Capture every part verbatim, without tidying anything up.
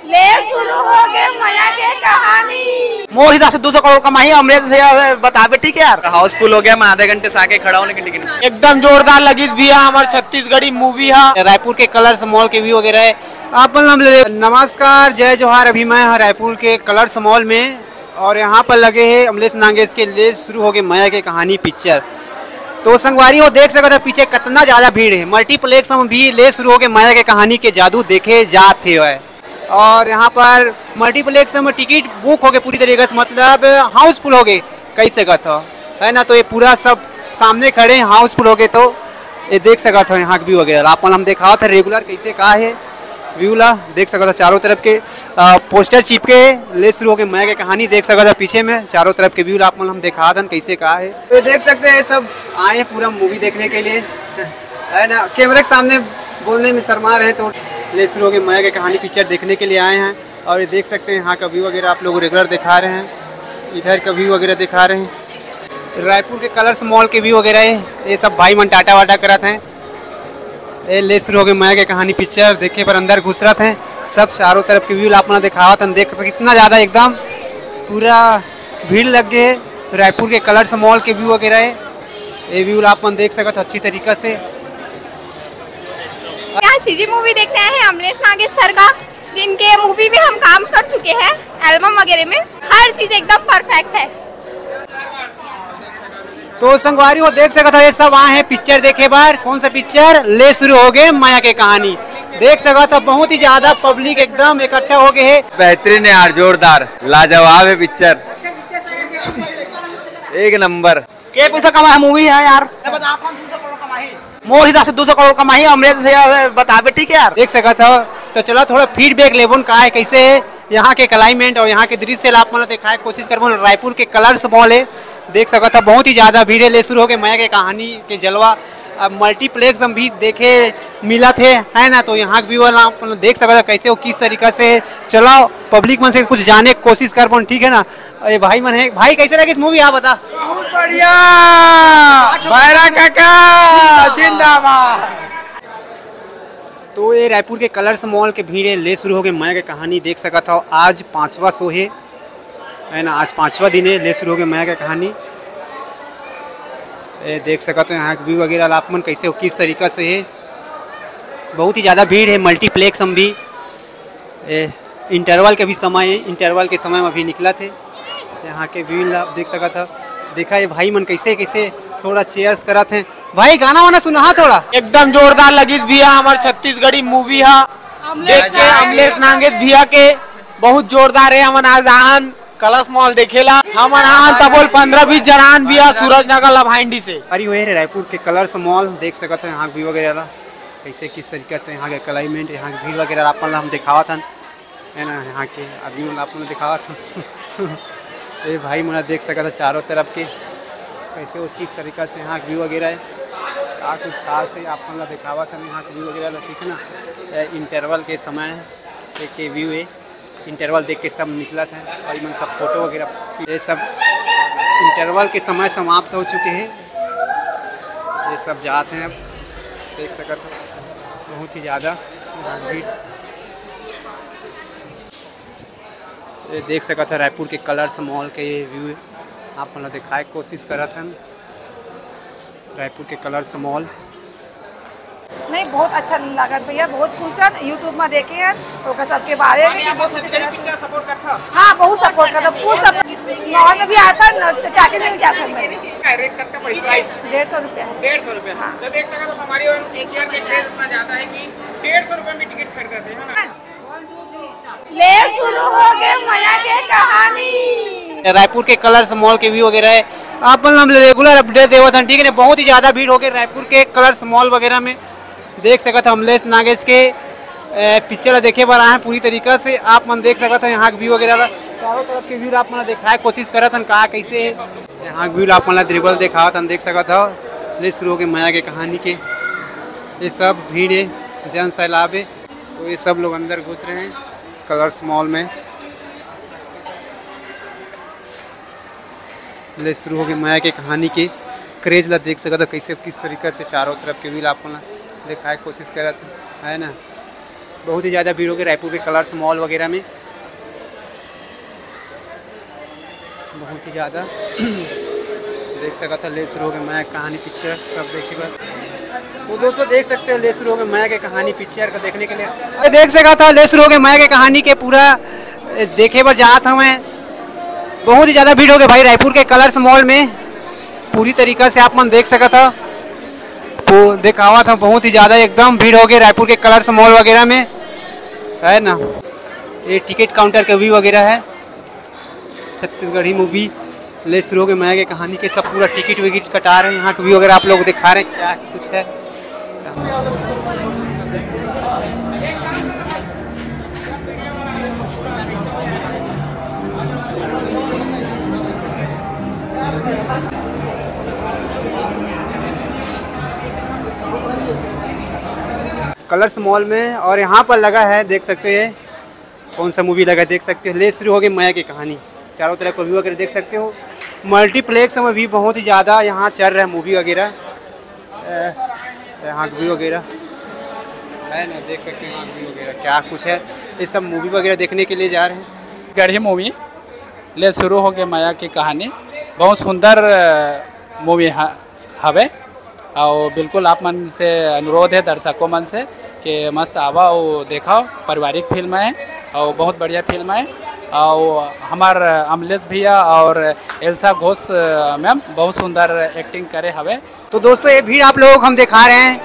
ले शुरू हो गए मया के कहानी। मोर हिसाब से दो सौ करोड़ कमाही अमलेश भैया, बताबे, ठीक है यार। हाउसफुल हो गया, मैं आधे घंटे से आके खड़ा हूँ, लेकिन टिकट नहीं। एकदम जोरदार लगिस भैया, हमार छत्तीसगढ़ी मूवी हा। रायपुर के कलर्स मॉल के व्यू वगैरह है, आप मन ले। नमस्कार, जय जोहार। अभी मैं हा रायपुर के कलर्स मॉल में और यहाँ पर लगे है अमलेश नागेश के ले शुरू हो गए मया के कहानी पिक्चर। तो संगवारी हो, देख सकत हो पीछे कितना ज्यादा भीड़ है। मल्टीप्लेक्स में भी ले शुरू हो गए मया के कहानी के जादू देखे जात हे। और यहाँ पर मल्टीप्लेक्स में टिकट बुक हो गए पूरी तरीके से, मतलब हाउसफुल हो गए, कह सकत हो, है ना। तो ये पूरा सब सामने खड़े हैं, हाउसफुल हो गए। तो ये देख सकत हो यहाँ के व्यू वगैरह आप मन हम दिखावत है रेगुलर कैसे का है व्यू ला। देख सकत हो चारों तरफ के अ, पोस्टर चिपके ले शुरू हो गए मया के कहानी। देख सकत हो पीछे में चारों तरफ के व्यू ला आप मन हम दिखावत हन कैसे का है। तो ये देख सकते हैं सब आए हैं पूरा मूवी देखने के लिए, है ना। कैमरे के सामने बोलने में शर्मा रहे तो ले शुरू हो गए मया के कहानी पिक्चर देखने के लिए आए हैं। और ये देख सकते हैं यहाँ का व्यू वगैरह आप लोग रेगुलर दिखा रहे हैं, इधर का व्यू वगैरह दिखा रहे हैं। रायपुर के कलर्स मॉल के व्यू वगैरह है, ये सब भाई मन टाटा वाटा करत हैं। ये ले शुरू हो गए मया के कहानी पिक्चर देखे बर अंदर घुसरत हैं। सब चारों तरफ के व्यू आप मन दिखावत हैं, देख सकते कितना ज़्यादा एकदम पूरा भीड़ लग गए। रायपुर के कलर्स मॉल के व्यू वगैरह है, ये व्यू आप मन देख सकत हो अच्छी तरीका से। यहाँ सीजी मूवी देखने आए हैं अमलेश नागेश सर का, जिनके मूवी में हम काम कर चुके हैं, एल्बम वगैरह में। हर चीज एकदम परफेक्ट है। तो संगवारी हो देख सकत हो, ये सब आए हैं पिक्चर देखे बर। कौन सा पिक्चर? ले शुरू हो गए मया के कहानी। देख सकत हो बहुत ही ज्यादा पब्लिक एकदम इकट्ठा हो गए है। बेहतरीन है यार, जोरदार, लाजवाब है पिक्चर, एक नंबर। के पैसा कमा है मूवी है यार? मैं बता, कौन दो सौ करोड़ कमाही? मोर हिसाब से दो सौ करोड़ कमाही अमलेश भैया, बताबे, ठीक है यार। देख सकत हो, तो चला थोड़ा फीडबैक लेबोन का है, कैसे है यहाँ के क्लाइमेट और यहाँ के दृश्य ला आप मन ला दिखाए के कोशिश करबोन। रायपुर के कलर्स मॉल है, देख सकत हो बहुत ही ज्यादा भीड़ है। ले शुरू हो गए मया के कहानी के जलवा। अब मल्टीप्लेक्स में भी देखे मिलत है, है ना। तो यहाँ के व्यू ला आप मन देख सकत हो कैसे वो किस तरीका से। चलाओ पब्लिक मन से कुछ जाने के कोशिश करबोन, ठीक है ना। अरे भाई मन है, भाई कैसे लगिस मूवी आप बता। बहुत बढ़िया, भैरा काका जिंदाबाद। तो ये रायपुर के कलर्स मॉल के भीड़ है, ले शुरू हो गए मया के कहानी। देख सकत हो आज पांचवा शो है, है ना, आज पांचवा दिन है, ले शुरू हो गए मया के कहानी। ये देख सकत हो यहाँ के व्यू वगैरह आप मन कैसे हो, किस तरीका से है। बहुत ही ज़्यादा भीड़ है मल्टीप्लेक्स में भी। ए, इंटरवल के भी समय है, इंटरवल के समय में अभी निकलत है। यहाँ के व्यू ला आप देख सकत हो। देखा ये भाई मन कैसे कैसे थोड़ा चीयर्स करत हैं। भाई गाना वाना सुना थोड़ा। एकदम जोरदार लगिस भैया हमार छत्तीसगढ़ी मूवी हा। देख के अमलेश नागेश भैया के बहुत जोरदार है। हमन आज आहन कलर्स मॉल देखेला। हमन आहन तबोल पंद्रह बीस जनान भैया सूरज नगर लभांडी से। अरे वही रे रायपुर के कलर्स मॉल देख सकत हो यहाँ के व्यू वगैरह ला। कैसे किस तरीका से यहाँ के क्लाइमेट, यहाँ के भीड़ वगैरह आप मन ला हम दिखावत हन, है ना। यहाँ के आदमी मन ला आप मन ला दिखावत हन। ये भाई मन ला देख सकत हो चारों तरफ के कैसे और किस तरीका से यहाँ के व्यू वगैरह है। का कुछ खास है आप मन ला दिखावत हन यहाँ के व्यू वगैरह ला, ठीक है ना। ये इंटरवल के समय है, एक ये व्यू है। इंटरवल देख के सब निकलत है और इमन सब फोटो वगैरह, ये सब इंटरवल के समय समाप्त हो चुके हैं। ये सब जात हैं अब, देख सकत हो बहुत ही ज़्यादा यहाँ भीड़। ये देख सकत हो रायपुर के कलर्स मॉल के ये व्यू आप मन ला दिखाए के कोशिश करत हन। रायपुर के कलर्स मॉल। नहीं, बहुत अच्छा लागत भैया, बहुत खुश हन। YouTube में देखे हैं ओकर सबके बारे में कि बहुत अच्छा जगह। पिक्चर सपोर्ट करता। हाँ, बहुत सपोर्ट करता, फुल सपोर्ट। मॉल में भी आता न, टॉकीज में भी जाता मैं। रेट कत्ता पड़ी? प्राइस? डेढ़ सौ रुपया है। डेढ़ सौ रुपया। हाँ। तो देख सकत हो हमारी और पिक्चर के क्रेज इतना ज्यादा है कि डेढ़ सौ रुपये में टिकट खरीदते हैं ना। ले शुरू हो गए मया के कहानी। रायपुर के कलर्स मॉल के व्यू वगैरह है, आप मन हम रेगुलर अपडेट देवत हन, ठीक है ना। बहुत ही ज़्यादा भीड़ हो गई रायपुर के कलर्स मॉल वगैरह में। देख सकत हो अमलेश नागेश के ए, पिक्चर ला देखे बर आए हैं पूरी तरीका से। आप मन देख सकत हो यहाँ के व्यू वगैरह ला, चारों तरफ के व्यू ला आप मन ला दिखाए के कोशिश करत हन का कैसे है। यहाँ के व्यू ला आप मन ला रेगुलर दिखावत हन, देख सकत हो। ले शुरू हो गए मया के कहानी के, ये सब भीड़ है, जन सैलाब है। तो ये सब लोग अंदर घुस रहे हैं कलर्स मॉल में। ले शुरू हो गई मया के कहानी के क्रेज ला देख सकत हो कैसे किस तरीका से चारों तरफ के व्यू ला आप मन ला दिखाए के कोशिश करत है, है ना। बहुत ही ज़्यादा भीड़ हो गई रायपुर के कलर्स मॉल वगैरह में, बहुत ही ज़्यादा। देख सकत ह, ले शुरू हो गए मया के कहानी पिक्चर सब देखे बर। तो दोस्तों, देख सकते हो, ले शुरू हो गए मया के कहानी पिक्चर को देखने के लिए। अरे, देख सकत ह, ले शुरू हो गए मया के कहानी के पूरा, ए, देखे बर जात हवं। बहुत ही ज़्यादा भीड़ हो गई भाई रायपुर के कलर्स मॉल में। पूरी तरीका से आप मन देख सकत ह, वो देखावत ह, बहुत ही ज़्यादा एकदम भीड़ हो गई रायपुर के कलर्स मॉल वगैरह में, है ना। ये टिकट काउंटर का व्यू वगैरह है। छत्तीसगढ़ी मूवी ले शुरू हो गए मया के कहानी के, सब पूरा टिकट विकट कटा रहे हैं। यहाँ का व्यू वगैरह आप लोग को दिखा रहे हैं, क्या कुछ है। कलर्स मॉल में, और यहाँ पर लगा है, देख सकते हैं कौन सा मूवी लगा है, देख सकते हो, ले शुरू हो गई मया की कहानी। चारों तरफ को व्यू वगैरह देख सकते हो। मल्टीप्लेक्स में भी बहुत ही ज़्यादा यहाँ चल रहा है मूवी वगैरह। अ, यहाँ व्यू वगैरह है ना, देख सकते हैं, यहाँ व्यू वगैरह क्या कुछ है, ये सब मूवी वगैरह देखने के लिए जा रहे हैं। गढ़ी मूवी ले शुरू हो गए मया की कहानी, बहुत सुंदर मूवी हवे। और बिल्कुल आप मन से अनुरोध है दर्शकों मन से कि मस्त आवा और देखा, पारिवारिक फिल्म है और बहुत बढ़िया फिल्म है। और हमार अमलेश भैया और एल्सा घोष मैम बहुत सुंदर एक्टिंग करे हवे। तो दोस्तों, ये भीड़ आप लोगों को हम दिखा रहे हैं,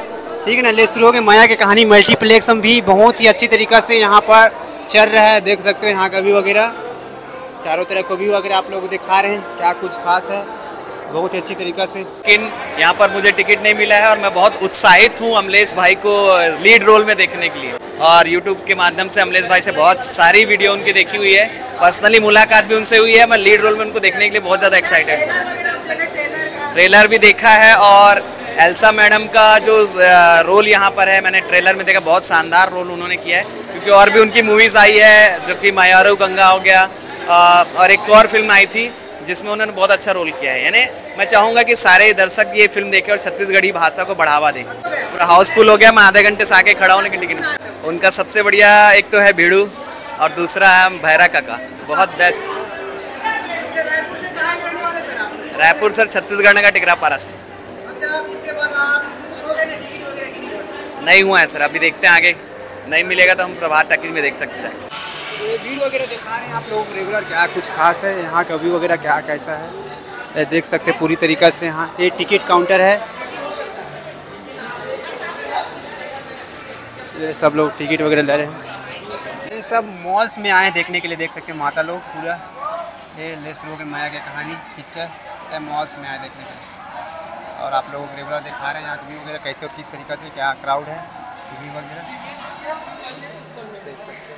ठीक है ना। ले शुरू हो गए मया की कहानी मल्टीप्लेक्स में भी बहुत ही अच्छी तरीका से यहाँ पर चल रहा है, देख सकते हो यहाँ का व्यू वगैरह, चारों तरफ को व्यू वगैरह आप लोगों को दिखा रहे हैं, क्या कुछ खास है, बहुत ही अच्छी तरीका से। लेकिन यहाँ पर मुझे टिकट नहीं मिला है और मैं बहुत उत्साहित हूँ अमलेश भाई को लीड रोल में देखने के लिए। और यूट्यूब के माध्यम से अमलेश भाई से बहुत सारी वीडियो उनकी देखी हुई है, पर्सनली मुलाकात भी उनसे हुई है। मैं लीड रोल में उनको देखने के लिए बहुत ज़्यादा एक्साइटेड हूँ। ट्रेलर भी देखा है और एल्सा मैडम का जो रोल यहाँ पर है, मैंने ट्रेलर में देखा, बहुत शानदार रोल उन्होंने किया है, क्योंकि और भी उनकी मूवीज आई है, जो कि मायारू गंगा हो गया, अ, और एक और फिल्म आई थी जिसमें उन्होंने बहुत अच्छा रोल किया है। यानी मैं चाहूँगा कि सारे दर्शक ये फिल्म देखें और छत्तीसगढ़ी भाषा को बढ़ावा दें। पूरा हाउसफुल हो गया, मैं आधे घंटे से आके खड़ा हूँ लेकिन टिकट नहीं। उनका सबसे बढ़िया एक तो है भीड़ू और दूसरा है भैरा काका, बहुत बेस्ट। रायपुर सर, छत्तीसगढ़ का टिकरा पारस। नहीं हुआ है सर, अभी देखते हैं आगे, नहीं मिलेगा तो हम प्रभात टाकीज में देख सकते हैं। ये भीड़ वगैरह दिखा रहे हैं आप लोग रेगुलर, क्या कुछ खास है यहाँ का व्यू वगैरह, क्या कैसा है, ये देख सकते हैं पूरी तरीका से। यहाँ ये टिकट काउंटर है, ये सब लोग टिकट वगैरह ले रहे हैं। ये सब मॉल्स में आए देखने के लिए, देख सकते हैं माता लोग पूरा। ये ले शुरू हो गए मया के कहानी पिक्चर, ये मॉल्स में आए देखने के लिए। और आप लोगों को रेगुलर दिखा रहे हैं यहाँ की व्यू वगैरह कैसे और किस तरीका से क्या क्राउड है, व्यू वगैरह देख सकते हैं।